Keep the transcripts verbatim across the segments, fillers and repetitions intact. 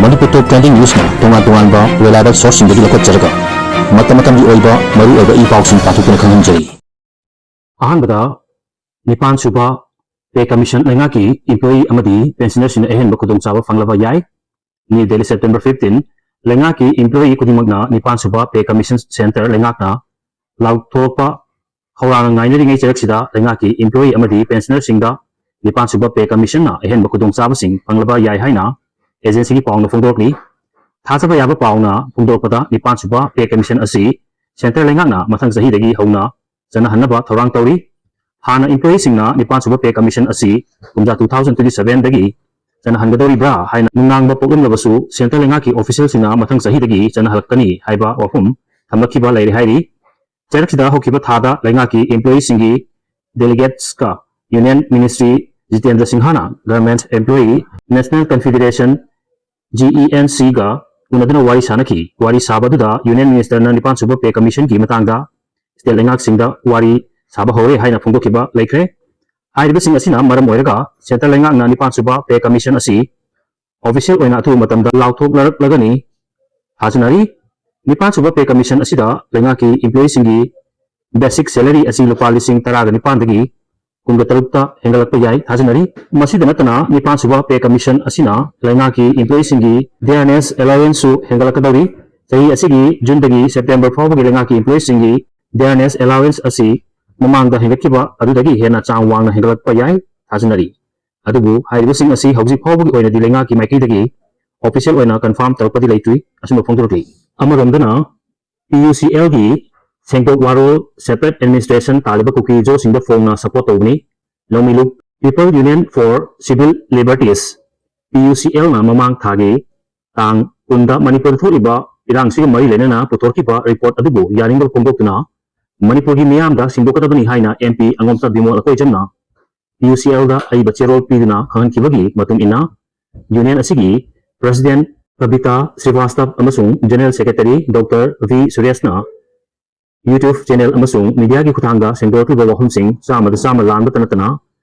ꯃꯅꯤꯄꯨꯔ ꯇꯣꯞ trending ꯅ꯭ꯌꯨꯁꯅ ꯇꯣꯉꯥꯟ ꯇꯣꯉꯥꯟꯕ reliable ꯁꯣꯔꯁꯁꯤꯡꯗꯒꯤ ꯂꯧꯈꯠꯆꯔꯒ ꯃꯇꯝ ꯃꯇꯝꯒꯤ ꯑꯣꯏꯕ ꯃꯔꯨꯑꯣꯏꯕ ꯏ ꯄꯥꯎꯁꯤꯡ ꯄꯥꯊꯣꯛꯇꯨꯅ ꯈꯪꯍꯟꯖꯔꯤ꯫ ꯑꯍꯥꯟꯕꯗ, ꯅꯤꯄꯥꯟ ꯁꯨꯕ ꯄꯦ ꯀꯃꯤꯁꯟ ꯂꯩꯉꯥꯛꯀꯤ ꯏꯝꯄ꯭ꯂꯣꯌꯤ ꯑꯃꯗꯤ ꯄꯦꯟꯁꯅꯔꯁꯤꯡꯅ ꯑꯍꯦꯟꯕ ꯈꯨꯗꯣꯡꯆꯥꯕ ꯐꯪꯂꯕ ꯌꯥꯏ꯫ ꯅ꯭ꯌꯨ ꯗꯦꯜꯂꯤ, ꯁꯦꯞꯇꯦꯝꯕꯔ ꯐꯤꯐꯇꯤꯟ, ꯂꯩꯉꯥꯛꯀꯤ ꯏꯝꯄ꯭ꯂꯣꯌꯤ ꯈꯨꯗꯤꯡꯃꯛꯅ ꯅꯤꯄꯥꯟ ꯁꯨꯕ ꯄꯦ ꯀꯃꯤꯁꯟ ꯁꯦꯟꯇꯔ ꯂꯩꯉꯥꯛꯅ ꯂꯥꯎꯊꯣꯛꯄ ꯈꯧꯔꯥꯡꯅ ꯉꯥꯏꯅꯔꯤꯉꯩ ꯆꯩꯔꯛꯁꯤꯗ ꯂꯩꯉꯥꯛꯀꯤ ꯏꯝꯄ꯭ꯂꯣꯌꯤ ꯑꯃꯗꯤ ꯄꯦꯟꯁꯅꯔꯁꯤꯡꯗ ꯅꯤꯄꯥꯟ ꯁꯨꯕ ꯄꯦ ꯀꯃꯤꯁꯟꯅ ꯑꯍꯦꯟꯕ ꯈꯨꯗꯣꯡꯆꯥꯕꯁꯤꯡ ꯐꯪꯂꯕ ꯌꯥꯏ ꯍꯥꯏꯅ ꯑꯦꯖꯦꯟꯁꯤꯒꯤ ꯄꯥꯎꯅ ꯐꯣꯡꯗꯣꯔꯛꯂꯤ꯫ ꯊꯥꯖꯕ ꯌꯥꯕ ꯄꯥꯎꯅ ꯐꯣꯡꯗꯣꯔꯛꯄꯗ ꯅꯤꯄꯥꯟ ꯁꯨꯕ ꯄꯦ ꯀꯃꯤꯁꯟ ꯑꯁꯤ ꯁꯦꯟꯇꯔ ꯂꯩꯉꯥꯛꯅ ꯃꯊꯪ ꯆꯍꯤꯗꯒꯤ ꯍꯧꯅ ꯆꯠꯅꯍꯟꯅꯕ ꯊꯧꯔꯥꯡ ꯇꯧꯔꯤ꯫ ꯍꯥꯟꯅ ꯏꯝꯄ꯭ꯂꯣꯌꯤꯁꯤꯡꯅ ꯅꯤꯄꯥꯟ ꯁꯨꯕ ꯄꯦ ꯀꯃꯤꯁꯟ ꯑꯁꯤ ꯀꯨꯝꯖꯥ two thousand twenty seven ꯗꯒꯤ ꯆꯠꯅꯍꯟꯒꯗꯧꯔꯤꯕ꯭ꯔꯥ ꯍꯥꯏꯅ ꯅꯨꯡꯅꯥꯡꯕ ꯄꯣꯛꯂꯝꯂꯕꯁꯨ ꯁꯦꯟꯇꯔ ꯂꯩꯉꯥꯛꯀꯤ ꯑꯣꯐꯤꯁꯤꯌꯦꯜꯁꯤꯡꯅ ꯃꯊꯪ ꯆꯍꯤꯗꯒꯤ ꯆꯠꯅꯍꯜꯂꯛꯀꯅꯤ ꯍꯥꯏꯕ ꯋꯥꯐꯝ ꯊꯝꯂꯛꯈꯤꯕ ꯂꯩꯔꯦ ꯍꯥꯏꯔꯤ꯫ ꯆꯩꯔꯛꯁꯤꯗ ꯍꯧꯈꯤꯕ ꯊꯥꯗ ꯂꯩꯉꯥꯛꯀꯤ ꯏꯝꯄ꯭ꯂꯣꯌꯤꯁꯤꯡꯒꯤ ꯗꯦꯂꯤꯒꯦꯠꯁꯀ ꯌꯨꯅꯤꯌꯟ ꯃꯤꯅꯤꯁꯇ꯭ꯔꯤ ꯖꯤꯇꯦꯟꯗ꯭ꯔ ꯁꯤꯡꯍꯅ government employee national confederation, G E N ꯁꯤꯒ ꯎꯅꯗꯨꯅ ꯋꯥꯔꯤ ꯁꯥꯅꯈꯤ꯫ ꯋꯥꯔꯤ ꯁꯥꯕ ꯑꯗꯨꯗ ꯌꯨꯅꯤꯌꯟ ꯃꯤꯅꯤꯁꯇꯔꯅ ꯅꯤꯄꯥꯟ ꯁꯨꯕ ꯄꯦ ꯀꯃꯤꯁꯟꯒꯤ ꯃꯇꯥꯡꯗ ꯁ꯭ꯇꯦꯠ ꯂꯩꯉꯥꯛꯁꯤꯡꯗ ꯋꯥꯔꯤ ꯁꯥꯕ ꯍꯧꯔꯦ ꯍꯥꯏꯅ ꯐꯣꯡꯗꯣꯛꯈꯤꯕ ꯂꯩꯈ꯭ꯔꯦ꯫ ꯍꯥꯏꯔꯤꯕꯁꯤꯡ ꯑꯁꯤꯅ ꯃꯔꯝ ꯑꯣꯏꯔꯒ ꯁꯦꯟꯇꯔ ꯂꯩꯉꯥꯛꯅ ꯅꯤꯄꯥꯟ ꯁꯨꯕ ꯄꯦ ꯀꯃꯤꯁꯟ ꯑꯁꯤ ꯑꯣꯐꯤꯁꯤꯌꯦꯜ ꯑꯣꯏꯅ ꯑꯊꯨꯕ ꯃꯇꯝꯗ ꯂꯥꯎꯊꯣꯛꯅꯔꯛꯂꯒꯅꯤ ꯊꯥꯖꯅꯔꯤ꯫ ꯅꯤꯄꯥꯟ ꯁꯨꯕ ꯄꯦ ꯀꯃꯤꯁꯟ ꯑꯁꯤꯗ ꯂꯩꯉꯥꯛꯀꯤ ꯏꯝꯄ꯭ꯂꯣꯌꯤꯁꯤꯡꯒꯤ ꯕꯦꯁꯤꯛ ꯁꯦꯂꯔꯤ ꯑꯁꯤ ꯂꯨꯄꯥ ꯂꯤꯁꯤꯡ ꯇꯔꯥꯒ ꯅꯤꯄꯥꯟꯗꯒꯤ ꯀꯨꯟꯒ ꯇꯔꯨꯛꯇ ꯍꯦꯟꯒꯠꯂꯛꯄ ꯌꯥꯏ ꯊꯥꯖꯅꯔꯤ꯫ ꯃꯁꯤꯗ ꯅꯠꯇꯅ ꯅꯤꯄꯥꯟ ꯁꯨꯕ ꯄꯦ ꯀꯃꯤꯁꯟ ꯑꯁꯤꯅ ꯂꯩꯉꯥꯛꯀꯤ ꯏꯝꯄ꯭ꯂꯣꯌꯤꯁꯤꯡꯒꯤ ꯗꯤꯌꯔꯅꯦꯁ ꯑꯦꯂꯥꯎꯋꯦꯟꯁꯁꯨ ꯍꯦꯟꯒꯠꯂꯛꯀꯗꯧꯔꯤ꯫ ꯆꯍꯤ ꯑꯁꯤꯒꯤ ꯖꯨꯟꯗꯒꯤ ꯁꯦꯞꯇꯦꯝꯕꯔ ꯐꯥꯎꯕꯒꯤ ꯂꯩꯉꯥꯛꯀꯤ ꯏꯝꯄ꯭ꯂꯣꯌꯤꯁꯤꯡꯒꯤ ꯗꯤꯌꯔꯅꯦꯁ ꯑꯦꯂꯥꯎꯋꯦꯟꯁ ꯑꯁꯤ ꯃꯃꯥꯡꯗ ꯍꯦꯟꯒꯠꯈꯤꯕ ꯑꯗꯨꯗꯒꯤ ꯍꯦꯟꯅ ꯆꯥꯡ ꯋꯥꯡꯅ ꯍꯦꯟꯒꯠꯂꯛꯄ ꯌꯥꯏ ꯊꯥꯖꯅꯔꯤ꯫ ꯑꯗꯨꯕꯨ ꯍꯥꯏꯔꯤꯕꯁꯤꯡ ꯑꯁꯤ ꯍꯧꯖꯤꯛ ꯐꯥꯎꯕꯒꯤ ꯑꯣꯏꯅꯗꯤ ꯂꯩꯉꯥꯛꯀꯤ ꯃꯥꯏꯀꯩꯗꯒꯤ ꯑꯣꯐꯤꯁꯤꯌꯦꯜ ꯑꯣꯏꯅ ꯀꯟꯐꯥꯔꯝ ꯇꯧꯔꯛꯄꯗꯤ ꯂꯩꯇ꯭ꯔꯤ꯫ ꯑꯁꯨꯝꯅ ꯐꯣꯡꯗꯣꯔꯛꯂꯤ꯫ ꯑꯃꯔꯣꯝꯗꯅ, ꯄꯤ ꯌꯨ ꯁꯤ ꯑꯦꯜꯒꯤ ꯁꯦꯡꯗꯣꯛ ꯋꯥꯔꯣꯜ ꯁꯦꯄꯔꯦꯠ ꯑꯦꯗꯃꯤꯅꯤꯁꯇ꯭ꯔꯦꯁꯟ ꯇꯥꯜꯂꯤꯕ ꯀꯨꯀꯤ ꯖꯣꯁꯤꯡꯗ ꯐꯣꯡꯅ ꯁꯄꯣꯔꯠ ꯇꯧꯕꯅꯤ꯫ ꯂꯧꯃꯤꯂꯨꯞ People Union for Civil Liberties, P U C ꯑꯦꯜꯅ ꯃꯃꯥꯡ ꯊꯥꯒꯤ ꯇꯥꯡ ꯀꯨꯟꯗ ꯃꯅꯤꯄꯨꯔꯗ ꯊꯣꯛꯂꯤꯕ ꯏꯔꯥꯡꯁꯤꯒ ꯃꯔꯤ ꯂꯩꯅꯅ ꯄꯨꯊꯣꯛꯈꯤꯕ ꯔꯤꯄꯣꯔꯠ ꯑꯗꯨꯕꯨ ꯌꯥꯅꯤꯡꯗꯕ ꯐꯣꯡꯗꯣꯛꯇꯨꯅ ꯃꯅꯤꯄꯨꯔꯒꯤ ꯃꯤꯌꯥꯝꯗ ꯁꯦꯡꯗꯣꯛꯀꯗꯕꯅꯤ ꯍꯥꯏꯅ ꯑꯦꯝ ꯄꯤ ꯑꯉꯣꯝꯆꯥ ꯕꯤꯃꯣꯜ ꯑꯩꯈꯣꯏ ꯖꯝꯅ ꯄꯤ ꯌꯨ ꯁꯤ ꯑꯦꯜꯗ ꯑꯏꯕ ꯆꯦꯔꯣꯜ ꯄꯤꯗꯨꯅ ꯈꯪꯍꯟꯈꯤꯕꯒꯤ ꯃꯇꯨꯡ ꯏꯟꯅ, ꯌꯨꯅꯤꯌꯟ ꯑꯁꯤꯒꯤ ꯄ꯭ꯔꯁꯤꯗꯦꯟꯠ ꯀꯕꯤꯇꯥ ꯁ꯭ꯔꯤꯚꯥꯁꯇꯕ ꯑꯃꯁꯨꯡ ꯖꯦꯅꯔꯦꯜ ꯁꯦꯀ꯭ꯔꯦꯇꯔꯤ ꯗꯣꯛꯇꯔ ꯚꯤ ꯁꯨꯔꯦꯁꯅ ꯌꯨꯇ꯭ꯌꯨꯕ ꯆꯦꯅꯦꯜ ꯑꯃꯁꯨꯡ ꯃꯤꯗꯤꯌꯥꯒꯤ ꯈꯨꯠꯊꯥꯡꯗ ꯁꯦꯡꯗꯣꯔꯛꯂꯤꯕ ꯋꯥꯐꯝꯁꯤꯡ ꯆꯥꯝꯃꯗ ꯆꯥꯝꯃ ꯂꯥꯟꯕꯇ ꯅꯠꯇꯅ,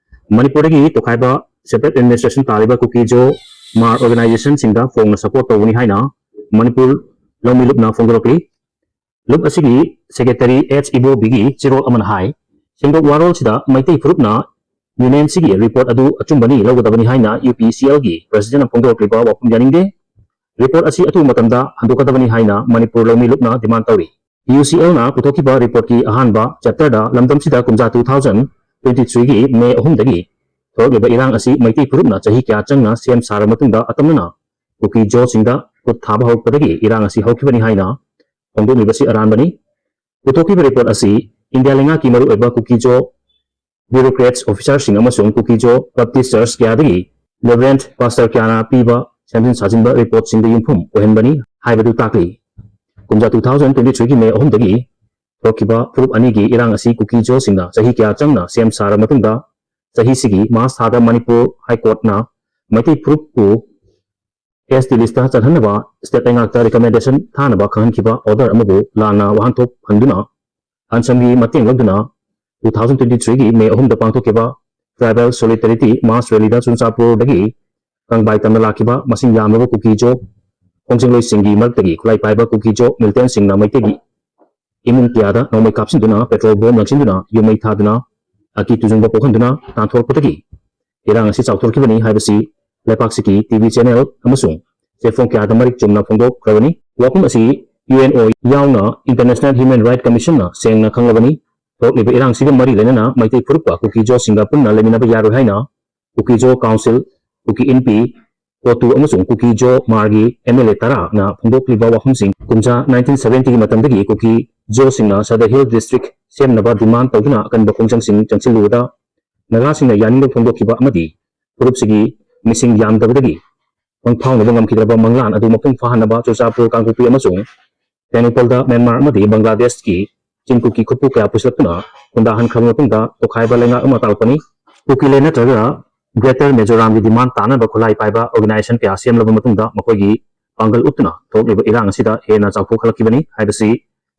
ꯃꯅꯤꯄꯨꯔꯗꯒꯤ ꯇꯣꯈꯥꯏꯕ ꯁꯦꯄꯔꯦꯠ ꯑꯦꯗꯃꯤꯅꯤꯁꯇ꯭ꯔꯦꯁꯟ ꯇꯥꯔꯤꯕ ꯀꯨꯀꯤ ꯖꯣ ꯃꯥꯔ ꯑꯣꯔꯒꯅꯥꯏꯖꯦꯁꯟꯁꯤꯡꯗ ꯐꯣꯡꯅ ꯁꯄꯣꯔꯠ ꯇꯧꯕꯅꯤ ꯍꯥꯏꯅ ꯃꯅꯤꯄꯨꯔ ꯂꯧꯃꯤ ꯂꯨꯞꯅ ꯐꯣꯡꯗꯣꯔꯛꯂꯤ꯫ ꯂꯨꯞ ꯑꯁꯤꯒꯤ ꯁꯦꯀ꯭ꯔꯦꯇꯔꯤ ꯑꯦꯆ ꯏꯕꯣꯕꯤꯒꯤ ꯆꯦꯔꯣꯜ ꯑꯃꯅ ꯍꯥꯏ, ꯁꯦꯡꯗꯣꯛ ꯋꯥꯔꯣꯜꯁꯤꯗ ꯃꯩꯇꯩ ꯐꯨꯔꯨꯞꯅ ꯌꯨꯅꯤꯌꯟꯁꯤꯒꯤ ꯔꯤꯄꯣꯔꯠ ꯑꯗꯨ ꯑꯆꯨꯝꯕꯅꯤ ꯂꯧꯒꯗꯕꯅꯤ ꯍꯥꯏꯅ ꯌꯨ ꯄꯤ ꯁꯤ ꯑꯦꯜꯒꯤ ꯄ꯭ꯔꯁꯤꯗꯦꯟꯅ ꯐꯣꯡꯗꯣꯔꯛꯂꯤꯕ ꯋꯥꯐꯝ ꯌꯥꯅꯤꯡꯗꯦ꯫ ꯔꯤꯄꯣꯔꯠ ꯑꯁꯤ ꯑꯊꯨꯕ ꯃꯇꯝꯗ ꯍꯟꯗꯣꯛꯀꯗꯕꯅꯤ ꯍꯥꯏꯅ ꯃꯅꯤꯄꯨꯔ ꯂꯧꯃꯤ ꯂꯨꯞꯅ ꯗꯤꯃꯥꯟ ꯇꯧꯔꯤ꯫ ꯌꯨ ꯁꯤ ꯑꯦꯜꯅ ꯄꯨꯊꯣꯛꯈꯤꯕ ꯔꯤꯄꯣꯔꯠꯀꯤ ꯑꯍꯥꯟꯕ ꯆꯦꯞꯇꯔꯗ ꯂꯝꯗꯝꯁꯤꯗ ꯀꯨꯝꯖꯥ two thousand twenty threeꯒꯤ ꯃꯦ ꯑꯍꯨꯝꯗꯒꯤ ꯊꯣꯛꯂꯛꯂꯤꯕ ꯏꯔꯥꯡ ꯑꯁꯤ ꯃꯩꯇꯩ ꯐꯨꯔꯨꯞꯅ ꯆꯍꯤ ꯀꯌꯥ ꯆꯪꯅ ꯁꯦꯝ ꯁꯥꯔꯕ ꯃꯇꯨꯡꯗ ꯑꯇꯝꯅꯅ ꯀꯨꯀꯤ ꯖꯣꯁꯤꯡꯗ ꯈꯨꯠ ꯊꯥꯕ ꯍꯧꯔꯛꯄꯗꯒꯤ ꯏꯔꯥꯡ ꯑꯁꯤ ꯍꯧꯈꯤꯕꯅꯤ ꯍꯥꯏꯅ ꯐꯣꯡꯗꯣꯛꯂꯤꯕꯁꯤ ꯑꯔꯥꯟꯕꯅꯤ꯫ ꯄꯨꯊꯣꯛꯈꯤꯕ ꯔꯤꯄꯣꯔꯠ ꯑꯁꯤ ꯏꯟꯗꯤꯌꯥ ꯂꯩꯉꯥꯛꯀꯤ ꯃꯔꯨꯑꯣꯏꯕ ꯀꯨꯀꯤ ꯖꯣ ꯕ꯭ꯌꯨꯔꯣꯀ꯭ꯔꯦꯠꯁ, ꯑꯣꯐꯤꯁꯥꯔꯁꯤꯡ ꯑꯃꯁꯨꯡ ꯀꯨꯀꯤ ꯖꯣ ꯕꯦꯞꯇꯤꯁ ꯆꯔꯆ ꯀꯌꯥꯗꯒꯤ ꯔꯦꯚꯔꯦꯟꯗ ꯄꯥꯁꯇꯔ ꯀꯌꯥꯅ ꯄꯤꯕ ꯁꯦꯝꯖꯤꯟ ꯁꯥꯖꯤꯟꯕ ꯔꯤꯄꯣꯔꯠꯁꯤꯡꯗ ꯌꯨꯝꯐꯝ ꯑꯣꯏꯍꯟꯕꯅꯤ ꯍꯥꯏꯕꯗꯨ ꯇꯥꯛꯂꯤ꯫ ꯀꯨꯝꯖꯥ two thousand twenty threeꯒꯤ ꯃꯦ ꯑꯍꯨꯝꯗꯒꯤ ꯊꯣꯛꯈꯤꯕ ꯐꯨꯔꯨꯞ ꯑꯅꯤꯒꯤ ꯏꯔꯥꯡ ꯑꯁꯤ ꯀꯨꯀꯤ ꯖꯣꯁꯤꯡꯅ ꯆꯍꯤ ꯀꯌꯥ ꯆꯪꯅ ꯁꯦꯝ ꯁꯥꯔꯕ ꯃꯇꯨꯡꯗ ꯆꯍꯤꯁꯤꯒꯤ ꯃꯥꯔꯆ ꯊꯥꯗ ꯃꯅꯤꯄꯨꯔ ꯍꯥꯏ ꯀꯣꯔꯠꯅ ꯃꯩꯇꯩ ꯐꯨꯔꯨꯞꯄꯨ ꯑꯦꯁ ꯇꯤ ꯂꯤꯁꯇ ꯆꯠꯍꯟꯅꯕ ꯁ꯭ꯇꯦꯠ ꯂꯩꯉꯥꯛꯇ ꯔꯤꯀꯃꯦꯟꯗꯦꯁꯟ ꯊꯥꯅꯕ ꯈꯪꯍꯟꯈꯤꯕ ꯑꯣꯔꯗꯔ ꯑꯃꯕꯨ ꯂꯥꯟꯅ ꯋꯥꯍꯟꯊꯣꯛ ꯍꯟꯗꯨꯅ ꯑꯟꯁꯝꯒꯤ ꯃꯇꯦꯡ ꯂꯧꯗꯨꯅ two thousand twenty threeꯒꯤ ꯃꯦ ꯑꯍꯨꯝꯗ ꯄꯥꯡꯊꯣꯛꯈꯤꯕ ꯇ꯭ꯔꯥꯏꯕꯦꯜ ꯁꯣꯂꯤꯗꯥꯔꯤꯇꯤ ꯃꯥꯔꯆ ꯔꯦꯂꯤꯗ ꯆꯨꯔꯆꯥꯟꯄꯨꯔꯗꯒꯤ ꯀꯪꯕꯥꯏ ꯇꯝꯅ ꯂꯥꯛꯈꯤꯕ ꯃꯁꯤꯡ ꯌꯥꯝꯂꯕ ꯀꯨꯀꯤ ꯖꯣ ꯈꯣꯡꯖꯪꯂꯣꯏꯁꯤꯡꯒꯤ ꯃꯔꯛꯇꯒꯤ ꯈꯨꯠꯂꯥꯏ ꯄꯥꯏꯕ ꯀꯨꯀꯤ ꯖꯣ ꯃꯤꯂꯤꯇꯦꯟꯁꯤꯡꯅ ꯃꯩꯇꯩꯒꯤ ꯏꯃꯨꯡ ꯀꯌꯥꯗ ꯅꯣꯡꯃꯩ ꯀꯥꯞꯁꯤꯟꯗꯨꯅ, ꯄꯦꯇ꯭ꯔꯣꯜ ꯕꯣꯝ ꯂꯪꯁꯤꯟꯗꯨꯅ, ꯌꯨꯝꯃꯩ ꯊꯥꯗꯨꯅ, ꯑꯀꯤ ꯇꯨꯖꯨꯡꯕ ꯄꯣꯛꯍꯟꯗꯨꯅ ꯇꯥꯟꯊꯣꯔꯛꯄꯗꯒꯤ ꯏꯔꯥꯡ ꯑꯁꯤ ꯆꯥꯎꯊꯣꯔꯛꯈꯤꯕꯅꯤ ꯍꯥꯏꯕꯁꯤ ꯂꯩꯄꯥꯛꯁꯤꯒꯤ ꯇꯤ ꯚꯤ ꯆꯦꯅꯦꯜ ꯑꯃꯁꯨꯡ ꯆꯦꯐꯣꯡ ꯀꯌꯥꯗ ꯃꯔꯤꯛ ꯆꯨꯝꯅ ꯐꯣꯡꯗꯣꯛꯈ꯭ꯔꯕꯅꯤ꯫ ꯋꯥꯐꯝ ꯑꯁꯤ ꯌꯨ ꯑꯦꯟ ꯑꯣ ꯌꯥꯎꯅ ꯏꯟꯇꯔꯅꯦꯁꯅꯦꯜ ꯍ꯭ꯌꯨꯃꯦꯟ ꯔꯥꯏꯠ ꯀꯃꯤꯁꯟꯅ ꯁꯦꯡꯅ ꯈꯪꯂꯕꯅꯤ꯫ ꯊꯣꯛꯂꯤꯕ ꯏꯔꯥꯡꯁꯤꯒ ꯃꯔꯤ ꯂꯩꯅꯅ ꯃꯩꯇꯩ ꯐꯨꯔꯨꯞꯀ ꯀꯨꯀꯤ ꯖꯣꯁꯤꯡꯒ ꯄꯨꯟꯅ ꯂꯩꯃꯤꯟꯅꯕ ꯌꯥꯔꯣꯏ ꯍꯥꯏꯅ ꯀꯨꯀꯤ ꯖꯣ ꯀꯥꯎꯟꯁꯤꯜ, ꯀꯨꯀꯤ ꯏꯟꯄꯤ, ꯀꯣꯇꯨ ꯑꯃꯁꯨꯡ ꯀꯨꯀꯤ ꯖꯣ ꯃꯥꯔꯒꯤ ꯑꯦꯝ ꯑꯦꯜ ꯑꯦ ꯇꯔꯥꯅ ꯐꯣꯡꯗꯣꯛꯂꯤꯕ ꯋꯥꯐꯝꯁꯤꯡ ꯀꯨꯝꯖꯥ nineteen seventyꯒꯤ ꯃꯇꯝꯗꯒꯤ ꯀꯨꯀꯤ ꯖꯣꯁꯤꯡꯅ ꯁꯗꯔ ꯍꯤꯜ ꯗꯤꯁꯇ꯭ꯔꯤꯛ ꯁꯦꯝꯅꯕ ꯗꯤꯃꯥꯟ ꯇꯧꯗꯨꯅ ꯑꯀꯟꯕ ꯈꯣꯡꯖꯪꯁꯤꯡ ꯆꯪꯁꯤꯜꯂꯨꯕꯗ ꯅꯥꯒꯥꯁꯤꯡꯅ ꯌꯥꯅꯤꯡꯗꯕ ꯐꯣꯡꯗꯣꯛꯈꯤꯕ ꯑꯃꯗꯤ ꯐꯨꯔꯨꯞꯁꯤꯒꯤ ꯃꯤꯁꯤꯡ ꯌꯥꯝꯗꯕꯗꯒꯤ ꯃꯪꯐꯥꯎꯅꯕ ꯉꯝꯈꯤꯗ꯭ꯔꯕ ꯃꯪꯂꯥꯟ ꯑꯗꯨ ꯃꯄꯨꯡ ꯐꯥꯍꯟꯅꯕ ꯆꯨꯔꯆꯥꯟꯄꯨꯔ, ꯀꯥꯡꯄꯣꯛꯄꯤ ꯑꯃꯁꯨꯡ ꯇꯦꯡꯅꯧꯄꯜꯗ ꯃ꯭ꯌꯥꯟꯃꯥꯔ ꯑꯃꯗꯤ ꯕꯪꯒ꯭ꯂꯥꯗꯦꯁꯀꯤ ꯆꯤꯟ ꯀꯨꯀꯤ ꯈꯨꯠꯄꯨ ꯀꯌꯥ ꯄꯨꯁꯤꯜꯂꯛꯇꯨꯅ ꯈꯨꯟꯗꯥꯍꯟꯈ꯭ꯔꯕ ꯃꯇꯨꯡꯗ ꯇꯣꯈꯥꯏꯕ ꯂꯩꯉꯥꯛ ꯑꯃ ꯇꯥꯔꯛꯄꯅꯤ꯫ ꯀꯨꯀꯤꯂꯦꯟ ꯅꯠꯇ꯭ꯔꯒ ꯒ꯭ꯔꯦꯇꯔ ꯃꯤꯖꯣꯔꯥꯝꯒꯤ ꯗꯤꯃꯥꯟ ꯇꯥꯅꯕ ꯈꯨꯠꯂꯥꯏ ꯄꯥꯏꯕ ꯑꯣꯔꯒꯅꯥꯏꯖꯦꯁꯟ ꯀꯌꯥ ꯁꯦꯝꯂꯕ ꯃꯇꯨꯡꯗ ꯃꯈꯣꯏꯒꯤ ꯄꯥꯡꯒꯜ ꯎꯠꯇꯨꯅ ꯊꯣꯛꯂꯤꯕ ꯏꯔꯥꯡ ꯑꯁꯤꯗ ꯍꯦꯟꯅ ꯆꯥꯎꯊꯣꯛꯍꯜꯂꯛꯈꯤꯕꯅꯤ ꯍꯥꯏꯕꯁꯤ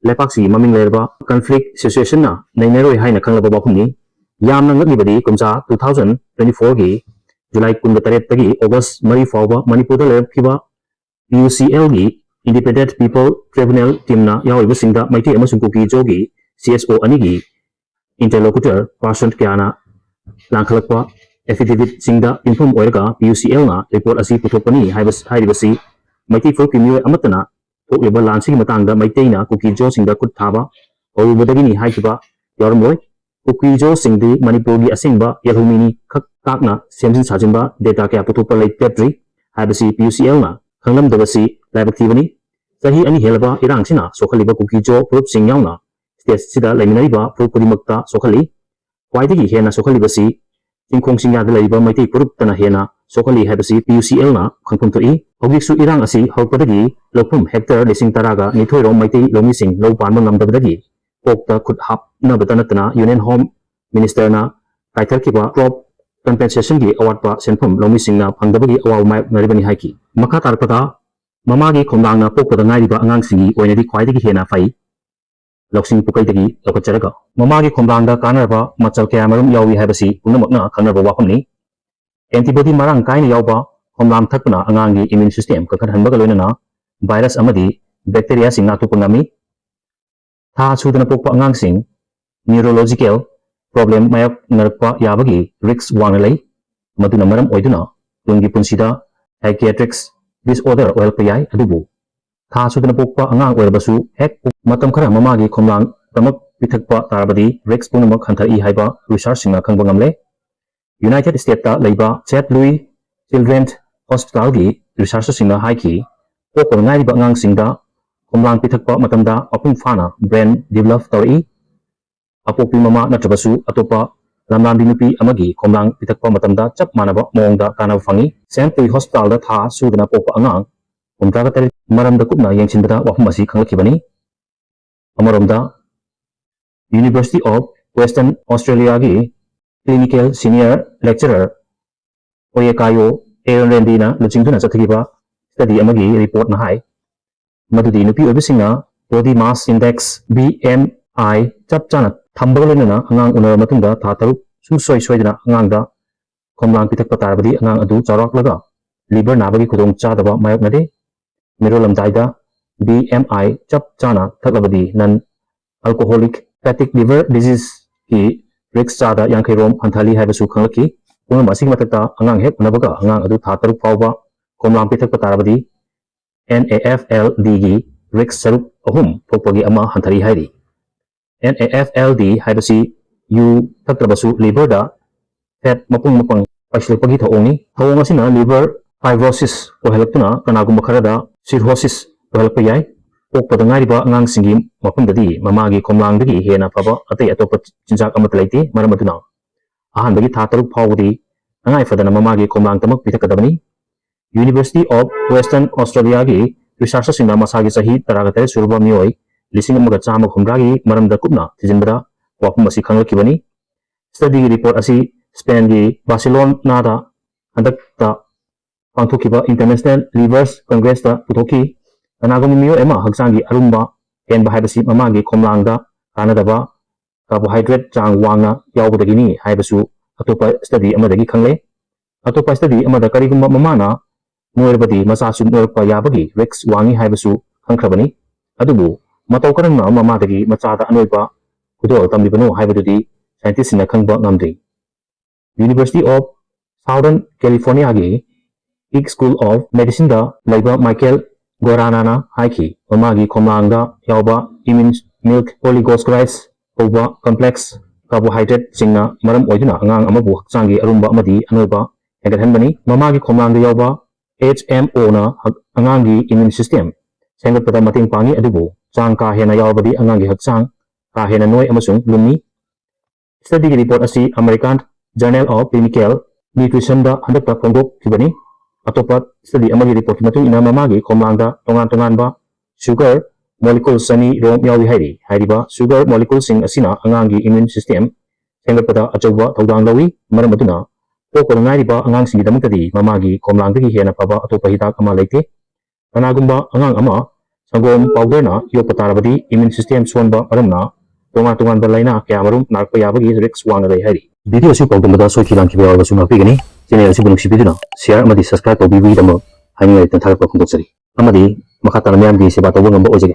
ꯂꯩꯄꯥꯛꯁꯤꯒꯤ ꯃꯃꯤꯡ ꯂꯩꯔꯕ ꯀꯟꯐ꯭ꯂꯤꯛ ꯁꯤꯆꯨꯋꯦꯁꯟꯅ ꯅꯩꯅꯔꯣꯏ ꯍꯥꯏꯅ ꯈꯪꯂꯕ ꯋꯥꯐꯝꯅꯤ꯫ ꯌꯥꯝꯅ ꯉꯛꯂꯤꯕꯗꯤ ꯀꯨꯝꯖꯥ two thousand twenty fourꯒꯤ ꯖꯨꯂꯥꯏ ꯀꯨꯟꯒ ꯇꯔꯦꯠꯇꯒꯤ ꯑꯣꯒꯁ ꯃꯔꯤ ꯐꯥꯎꯕ ꯃꯅꯤꯄꯨꯔꯗ ꯂꯩꯔꯛꯈꯤꯕ ꯄꯤ ꯌꯨ ꯁꯤ ꯑꯦꯜꯒꯤ Independent People Tribunal teamꯅ ꯌꯥꯎꯔꯤꯕꯁꯤꯡꯗ ꯃꯩꯇꯩ ꯑꯃꯁꯨꯡ ꯀꯨꯀꯤ ꯖꯣꯒꯤ ꯁꯤ ꯑꯦꯁ ꯑꯣ ꯑꯅꯤꯒꯤ interlocutor person ꯀꯌꯥꯅ ꯂꯥꯡꯈꯠꯂꯛꯄ affidavitꯁꯤꯡꯗ ꯌꯨꯝꯐꯝ ꯑꯣꯏꯔꯒ ꯄꯤ ꯌꯨ ꯁꯤ ꯑꯦꯜꯅ report ꯑꯁꯤ ꯄꯨꯊꯣꯛꯄꯅꯤ ꯍꯥꯏꯕ, ꯍꯥꯏꯔꯤꯕꯁꯤ ꯃꯩꯇꯩ ꯐꯨꯔꯨꯞꯀꯤ ꯃꯤꯑꯣꯏ ꯑꯃꯠꯇꯅ ꯊꯣꯛꯂꯤꯕ ꯂꯥꯟꯁꯤꯒꯤ ꯃꯇꯥꯡꯗ ꯃꯩꯇꯩꯅ ꯀꯨꯀꯤ ꯖꯣꯁꯤꯡꯗ ꯈꯨꯠ ꯊꯥꯕ ꯍꯧꯔꯨꯕꯗꯒꯤꯅꯤ ꯍꯥꯏꯈꯤꯕ ꯌꯥꯎꯔꯝꯂꯣꯏ꯫ ꯀꯨꯀꯤ ꯖꯣꯁꯤꯡꯗꯤ ꯃꯅꯤꯄꯨꯔꯒꯤ ꯑꯁꯦꯡꯕ ꯌꯦꯜꯍꯧꯃꯤꯅꯤ ꯈꯛ ꯇꯥꯛꯅ ꯁꯦꯝꯖꯤꯟ ꯁꯥꯖꯤꯟꯕ data ꯀꯌꯥ ꯄꯨꯊꯣꯛꯄ ꯂꯩꯇꯠꯇ꯭ꯔꯤ ꯍꯥꯏꯕꯁꯤ ꯄꯤ ꯌꯨ ꯁꯤ ꯑꯦꯜꯅ ꯈꯪꯂꯝꯗꯕꯁꯤ ꯂꯥꯏꯕꯛ ꯊꯤꯕꯅꯤ꯫ ꯆꯍꯤ ꯑꯅꯤ ꯍꯦꯜꯂꯕ ꯏꯔꯥꯡꯁꯤꯅ ꯁꯣꯛꯍꯜꯂꯤꯕ ꯀꯨꯀꯤ ꯖꯣ ꯐꯨꯔꯨꯞꯁꯤꯡ ꯌꯥꯎꯅ stateꯁꯤꯗ ꯂꯩꯃꯤꯟꯅꯔꯤꯕ ꯐꯨꯔꯨꯞ ꯈꯨꯗꯤꯡꯃꯛꯇ ꯁꯣꯛꯍꯜꯂꯤ꯫ ꯈ꯭ꯋꯥꯏꯗꯒꯤ ꯍꯦꯟꯅ ꯁꯣꯛꯍꯜꯂꯤꯕꯁꯤ ꯆꯤꯡꯈꯣꯡ ꯆꯤꯡꯌꯥꯗ ꯂꯩꯔꯤꯕ ꯃꯩꯇꯩ ꯐꯨꯔꯨꯞꯇꯅ ꯍꯦꯟꯅ ꯁꯣꯛꯍꯜꯂꯤ ꯍꯥꯏꯕꯁꯤ ꯄꯤ ꯌꯨ ꯁꯤ ꯑꯦꯜꯅ ꯈꯪꯐꯝ ꯊꯣꯛꯏ꯫ ꯍꯧꯖꯤꯛꯁꯨ ꯏꯔꯥꯡ ꯑꯁꯤ ꯍꯧꯔꯛꯄꯗꯒꯤ ꯂꯧꯐꯝ hectare ꯂꯤꯁꯤꯡ ꯇꯔꯥꯒ ꯅꯤꯊꯣꯏ ꯔꯣꯝ ꯃꯩꯇꯩ ꯂꯧꯃꯤꯁꯤꯡ ꯂꯧ ꯄꯥꯟꯕ ꯉꯝꯗꯕꯗꯒꯤ ꯀꯣꯛꯇ ꯈꯨꯠ ꯍꯥꯞꯅꯕꯇ ꯅꯠꯇꯅ Union Home Ministerꯅ ꯀꯥꯏꯊꯔꯛꯈꯤꯕ crop compensationꯒꯤ ꯑꯋꯥꯠꯄ ꯁꯦꯟꯐꯝ ꯂꯧꯃꯤꯁꯤꯡꯅ ꯐꯪꯗꯕꯒꯤ ꯑꯋꯥꯕ ꯃꯥꯌꯣꯛꯅꯔꯤꯕꯅꯤ ꯍꯥꯏꯈꯤ꯫ ꯃꯈꯥ ꯇꯥꯔꯛꯄꯗ, ꯃꯃꯥꯒꯤ ꯈꯣꯝꯂꯥꯡꯅ ꯄꯣꯛꯄꯗ ꯉꯥꯏꯔꯤꯕ ꯑꯉꯥꯡꯁꯤꯡꯒꯤ ꯑꯣꯏꯅꯗꯤ ꯈ꯭ꯋꯥꯏꯗꯒꯤ ꯍꯦꯟꯅ ꯐꯩ꯫ ꯂꯧꯁꯤꯡ ꯄꯨꯀꯩꯗꯒꯤ ꯂꯧꯈꯠꯆꯔꯒ ꯃꯃꯥꯒꯤ ꯈꯣꯝꯂꯥꯡꯗ ꯀꯥꯟꯅꯔꯕ ꯃꯆꯜ ꯀꯌꯥꯃꯔꯨꯝ ꯌꯥꯎꯏ ꯍꯥꯏꯕꯁꯤ ꯄꯨꯝꯅꯃꯛꯅ ꯈꯪꯅꯔꯕ ꯋꯥꯐꯝꯅꯤ꯫ Antibody ꯃꯔꯥꯡ ꯀꯥꯏꯅ ꯌꯥꯎꯕ ꯈꯣꯝꯂꯥꯡ ꯊꯛꯄꯅ ꯑꯉꯥꯡꯒꯤ immune system ꯀꯟꯈꯠꯍꯟꯕꯒ ꯂꯣꯏꯅꯅ virus ꯑꯃꯗꯤ bacteriaꯁꯤꯡ ꯉꯥꯛꯊꯣꯛꯄ ꯉꯝꯃꯤ꯫ ꯊꯥ ꯁꯨꯗꯅ ꯄꯣꯛꯄ ꯑꯉꯥꯡꯁꯤꯡ neurological problem ꯃꯥꯌꯣꯛꯅꯔꯛꯄ ꯌꯥꯕꯒꯤ risk ꯋꯥꯡꯅ ꯂꯩ꯫ ꯃꯗꯨꯅ ꯃꯔꯝ ꯑꯣꯏꯗꯨꯅ ꯇꯨꯡꯒꯤ ꯄꯨꯟꯁꯤꯗ psychiatric disorder ꯑꯣꯏꯔꯛꯄ ꯌꯥꯏ꯫ ꯑꯗꯨꯕꯨ ꯊꯥ ꯁꯨꯗꯅ ꯄꯣꯛꯄ ꯑꯉꯥꯡ ꯑꯣꯏꯔꯕꯁꯨ ꯍꯦꯛ ꯄꯣꯛ-, ꯃꯇꯝ ꯈꯔ ꯃꯃꯥꯒꯤ ꯈꯣꯝꯂꯥꯡ ꯇꯃꯛ ꯄꯤꯊꯛꯄ ꯇꯥꯔꯕꯗꯤ risk ꯄꯨꯝꯅꯃꯛ ꯍꯟꯊꯔꯛꯏ ꯍꯥꯏꯕ researchꯁꯤꯡꯅ ꯈꯪꯕ ꯉꯝꯂꯦ꯫ United Statesꯇ ꯂꯩꯕ Saint Louis Children's Hospitalꯒꯤ researcherꯁꯤꯡꯅ ꯍꯥꯏꯈꯤ, ꯄꯣꯛꯄꯗ ꯉꯥꯏꯔꯤꯕ ꯑꯉꯥꯡꯁꯤꯡꯗ ꯈꯣꯝꯂꯥꯡ ꯄꯤꯊꯛꯄ ꯃꯇꯝꯗ ꯃꯄꯨꯡ ꯐꯥꯅ brain develop ꯇꯧꯔꯛꯏ꯫ ꯑꯄꯣꯛꯄꯤ ꯃꯃꯥ ꯅꯠꯇ꯭ꯔꯕꯁꯨ ꯑꯇꯣꯞꯄ ꯂꯝꯂꯥꯟꯕꯤ ꯅꯨꯄꯤ ꯑꯃꯒꯤ ꯈꯣꯝꯂꯥꯡ ꯄꯤꯊꯛꯄ ꯃꯇꯝꯗ ꯆꯞ ꯃꯥꯟꯅꯕ ꯃꯑꯣꯡꯗ ꯀꯥꯟꯅꯕ ꯐꯪꯏ꯫ Saint Louis Hospitalꯗ ꯊꯥ ꯁꯨꯗꯅ ꯄꯣꯛꯄ ꯑꯉꯥꯡ ꯍꯨꯝꯗ꯭ꯔꯥꯒ ꯇꯔꯦꯠ ꯃꯔꯝꯗ ꯀꯨꯞꯅ ꯌꯦꯡꯁꯤꯟꯕꯗ ꯋꯥꯐꯝ ꯑꯁꯤ ꯈꯪꯂꯛꯈꯤꯕꯅꯤ꯫ ꯑꯃꯔꯣꯝꯗ, University of Western Australiaꯒꯤ clinical senior lecturer Oyekayo Erenrendi ꯂꯨꯆꯤꯡꯗꯨꯅ ꯆꯠꯊꯈꯤꯕ study ꯑꯃꯒꯤ reportꯅ ꯍꯥꯏ, ꯃꯗꯨꯗꯤ ꯅꯨꯄꯤ ꯑꯣꯏꯕꯁꯤꯡꯅ body mass index, B M I, ꯆꯞ ꯆꯥꯅ ꯊꯝꯕꯒ ꯂꯣꯏꯅꯅ ꯑꯉꯥꯡ ꯎꯅꯔꯕ ꯃꯇꯨꯡꯗ ꯊꯥ ꯇꯔꯨꯛ ꯁꯨꯡꯁꯣꯏ ꯁꯣꯏꯗꯅ ꯑꯉꯥꯡꯗ ꯈꯣꯝꯂꯥꯡ ꯄꯤꯊꯛꯄ ꯇꯥꯔꯕꯗꯤ ꯑꯉꯥꯡ ꯑꯗꯨ ꯆꯥꯎꯔꯛꯂꯒ liver ꯅꯥꯕꯒꯤ ꯈꯨꯗꯣꯡ ꯆꯥꯗꯕ ꯃꯥꯌꯣꯛꯅꯗꯦ꯫ ꯃꯤꯔꯣꯜꯂꯝꯗꯥꯏꯗ B M I ꯆꯞ ꯆꯥꯅ ꯊꯛꯂꯕꯗꯤ non alcoholic hepatic liver disease ꯀꯤ risk ꯆꯥꯗ ꯌꯥꯡꯈꯩ ꯔꯣꯝ ꯍꯟꯊꯍꯜꯂꯤ ꯍꯥꯏꯕꯁꯨ ꯈꯪꯂꯛꯈꯤ꯫ ꯄꯨꯝꯅꯃꯛ ꯑꯁꯤꯒꯤ ꯃꯊꯛꯇ ꯑꯉꯥꯡ ꯍꯦꯛ ꯎꯅꯕꯒ ꯑꯉꯥꯡ ꯑꯗꯨ ꯊꯥ ꯇꯔꯨꯛ ꯐꯥꯎꯕ ꯈꯣꯝꯂꯥꯡ ꯄꯤꯊꯛꯄ ꯇꯥꯔꯕꯗꯤ N A F L D ꯒꯤ risk ꯁꯔꯨꯛ ꯑꯍꯨꯝ ꯊꯣꯛꯄꯒꯤ ꯑꯃ ꯍꯟꯊꯔꯤ ꯍꯥꯏꯔꯤ꯫ N A F L D ꯍꯥꯏꯕꯁꯤ ꯌꯨ ꯊꯛꯇ꯭ꯔꯕꯁꯨ liver ꯗ fat ꯃꯄꯨꯡ ꯃꯄꯪ ꯄꯥꯏꯁꯤꯜꯂꯛꯄꯒꯤ ꯊꯧꯑꯣꯡꯅꯤ꯫ ꯊꯧꯑꯣꯡ ꯑꯁꯤꯅ liver fibrosis ꯑꯣꯏꯍꯜꯂꯛꯇꯨꯅ ꯀꯅꯥꯒꯨꯝꯕ ꯈꯔꯗ cirrhosis ꯑꯣꯏꯍꯜꯂꯛꯄ ꯌꯥꯏ꯫ ꯄꯣꯛꯄꯗ ꯉꯥꯏꯔꯤꯕ ꯑꯉꯥꯡꯁꯤꯡꯒꯤ ꯃꯐꯝꯗꯗꯤ ꯃꯃꯥꯒꯤ ꯈꯣꯝꯂꯥꯡꯗꯒꯤ ꯍꯦꯟꯅ ꯐꯕ ꯑꯇꯩ ꯑꯇꯣꯞꯄ ꯆꯤꯟꯖꯥꯛ ꯑꯃꯠꯇ ꯂꯩꯇꯦ꯫ ꯃꯔꯝ ꯑꯗꯨꯅ ꯑꯍꯥꯟꯕꯒꯤ ꯊꯥ ꯇꯔꯨꯛ ꯐꯥꯎꯕꯗꯤ ꯇꯉꯥꯏ ꯐꯗꯅ ꯃꯃꯥꯒꯤ ꯈꯣꯝꯂꯥꯡꯗꯃꯛ ꯄꯤꯊꯛꯀꯗꯕꯅꯤ꯫ University of Western Australia ꯒꯤ researcher ꯁꯤꯡꯅ ꯃꯁꯥꯒꯤ ꯆꯍꯤ ꯇꯔꯥꯒ ꯇꯔꯦꯠ ꯁꯨꯔꯕ ꯃꯤꯑꯣꯏ ꯂꯤꯁꯤꯡ ꯑꯃꯒ ꯆꯥꯝꯃ ꯍꯨꯝꯗ꯭ꯔꯥꯒꯤ ꯃꯔꯝꯗ ꯀꯨꯞꯅ ꯊꯤꯖꯤꯟꯕꯗ ꯋꯥꯐꯝ ꯑꯁꯤ ꯈꯪꯂꯛꯈꯤꯕꯅꯤ꯫ Study ꯒꯤ report ꯑꯁꯤ Spain ꯒꯤ Barcelona ꯗ ꯍꯟꯗꯛꯇ ꯄꯥꯡꯊꯣꯛꯈꯤꯕ International Livers Congress ꯇ ꯄꯨꯊꯣꯛꯈꯤ꯫ ꯀꯅꯥꯒꯨꯝꯕ ꯃꯤꯑꯣꯏ ꯑꯃ ꯍꯛꯆꯥꯡꯒꯤ ꯑꯔꯨꯝꯕ ꯍꯦꯟꯕ ꯍꯥꯏꯕꯁꯤ ꯃꯃꯥꯒꯤ ꯈꯣꯝꯂꯥꯡꯗ ꯀꯥꯟꯅꯗꯕ carbohydrate ꯆꯥꯡ ꯋꯥꯡꯅ ꯌꯥꯎꯕꯗꯒꯤꯅꯤ ꯍꯥꯏꯕꯁꯨ ꯑꯇꯣꯞꯄ study ꯑꯃꯗꯒꯤ ꯈꯪꯂꯦ꯫ ꯑꯇꯣꯞꯄ study ꯑꯃꯗ ꯀꯔꯤꯒꯨꯝꯕ ꯃꯃꯥꯅ ꯅꯣꯏꯔꯕꯗꯤ ꯃꯆꯥꯁꯨ ꯅꯣꯏꯔꯛꯄ ꯌꯥꯕꯒꯤ risk ꯋꯥꯡꯉꯤ ꯍꯥꯏꯕꯁꯨ ꯈꯪꯈ꯭ꯔꯕꯅꯤ꯫ ꯑꯗꯨꯕꯨ ꯃꯇꯧ ꯀꯔꯝꯅ ꯃꯃꯥꯗꯒꯤ ꯃꯆꯥꯗ ꯑꯅꯣꯏꯕ ꯈꯨꯗꯣꯜ ꯇꯝꯂꯤꯕꯅꯣ ꯍꯥꯏꯕꯗꯨꯗꯤ scientist ꯁꯤꯡꯅ ꯈꯪꯕ ꯉꯝꯗ꯭ꯔꯤ꯫ University of Southern California ꯒꯤ Icke School of Medicine ꯗ ꯂꯩꯕ Michael Guarana ꯅ ꯍꯥꯏꯈꯤ, ꯃꯃꯥꯒꯤ ꯈꯣꯝꯂꯥꯡꯗ ꯌꯥꯎꯕ immune milk oligosaccharide ꯀꯧꯕ complex carbohydrate ꯁꯤꯡꯅ ꯃꯔꯝ ꯑꯣꯏꯗꯨꯅ ꯑꯉꯥꯡ ꯑꯃꯕꯨ ꯍꯛꯆꯥꯡꯒꯤ ꯑꯔꯨꯝꯕ ꯑꯃꯗꯤ ꯑꯅꯣꯏꯕ ꯍꯦꯟꯒꯠꯍꯟꯕꯅꯤ꯫ ꯃꯃꯥꯒꯤ ꯈꯣꯝꯂꯥꯡꯗ ꯌꯥꯎꯕ H M O ꯅ ꯍꯛ-, ꯑꯉꯥꯡꯒꯤ immune system ꯁꯦꯝꯒꯠꯄꯗ ꯃꯇꯦꯡ ꯄꯥꯡꯏ, ꯑꯗꯨꯕꯨ ꯆꯥꯡ ꯀꯥ ꯍꯦꯟꯅ ꯌꯥꯎꯔꯕꯗꯤ ꯑꯉꯥꯡꯒꯤ ꯍꯛꯆꯥꯡ ꯀꯥ ꯍꯦꯟꯅ ꯅꯣꯏ ꯑꯃꯁꯨꯡ ꯂꯨꯝꯃꯤ꯫ Study ꯒꯤ report ꯑꯁꯤ American Journal of Clinical Nutrition ꯗ ꯍꯟꯗꯛꯇ ꯐꯣꯡꯗꯣꯛꯈꯤꯕꯅꯤ꯫ ꯑꯇꯣꯞꯄ study ꯑꯃꯒꯤ report ꯀꯤ ꯃꯇꯨꯡ ꯏꯟꯅ ꯃꯃꯥꯒꯤ ꯈꯣꯝꯂꯥꯡꯗ ꯇꯣꯉꯥꯟ ꯇꯣꯉꯥꯟꯕ sugar molecule ꯆꯅꯤ ꯔꯣꯝ ꯌꯥꯎꯏ ꯍꯥꯏꯔꯤ꯫ ꯍꯥꯏꯔꯤꯕ sugar molecule ꯁꯤꯡ ꯑꯁꯤꯅ ꯑꯉꯥꯡꯒꯤ immune system ꯁꯦꯝꯒꯠꯄꯗ ꯑꯆꯧꯕ ꯊꯧꯗꯥꯡ ꯂꯧꯏ꯫ ꯃꯔꯝ ꯑꯗꯨꯅ ꯄꯣꯛꯄꯗ ꯉꯥꯏꯔꯤꯕ ꯑꯉꯥꯡꯁꯤꯡꯒꯤꯗꯃꯛꯇꯗꯤ ꯃꯃꯥꯒꯤ ꯈꯣꯝꯂꯥꯡꯗꯒꯤ ꯍꯦꯟꯅ ꯐꯕ ꯑꯇꯣꯞꯄ ꯍꯤꯗꯥꯛ ꯑꯃ ꯂꯩꯇꯦ꯫ ꯀꯅꯥꯒꯨꯝꯕ ꯑꯉꯥꯡ ꯑꯃ ꯁꯪꯒꯣꯝ powder ꯅ ꯌꯣꯛꯄ ꯇꯥꯔꯕꯗꯤ immune system ꯁꯣꯟꯕ ꯃꯔꯝꯅ ꯇꯣꯉꯥꯟ ꯇꯣꯉꯥꯟꯕ ꯂꯥꯏꯅꯥ ꯀꯌꯥꯃꯔꯨꯝ ꯅꯥꯔꯛꯄ ꯌꯥꯕꯒꯤ risk ꯋꯥꯡꯅ ꯂꯩ ꯍꯥꯏꯔꯤ꯫ ꯚꯤꯗꯤꯑꯣ ꯑꯁꯤ ꯄꯥꯎꯗꯝꯕꯗ ꯁꯣꯏꯈꯤ ꯂꯥꯟꯈꯤꯕ ꯌꯥꯎꯔꯕꯁꯨ ꯉꯥꯛꯄꯤꯒꯅꯤ꯫ ꯆꯦꯅꯦꯜ ꯑꯁꯤꯕꯨ ꯅꯨꯡꯁꯤꯕꯤꯗꯨꯅ ꯁꯤꯌꯥꯔ ꯑꯃꯗꯤ ꯁꯕꯁꯀ꯭ꯔꯥꯏꯕ ꯇꯧꯕꯤꯕꯒꯤꯗꯃꯛ ꯍꯥꯏꯅꯤꯡꯉꯥꯏ ꯂꯩꯇꯅ ꯊꯥꯒꯠꯄ ꯐꯣꯡꯗꯣꯛꯆꯔꯤ꯫ ꯑꯃꯗꯤ ꯃꯈꯥ ꯇꯥꯅ ꯃꯤꯌꯥꯝꯒꯤ ꯁꯦꯕꯥ ꯇꯧꯕ ꯉꯝꯕ ꯑꯣꯏꯖꯒꯦ꯫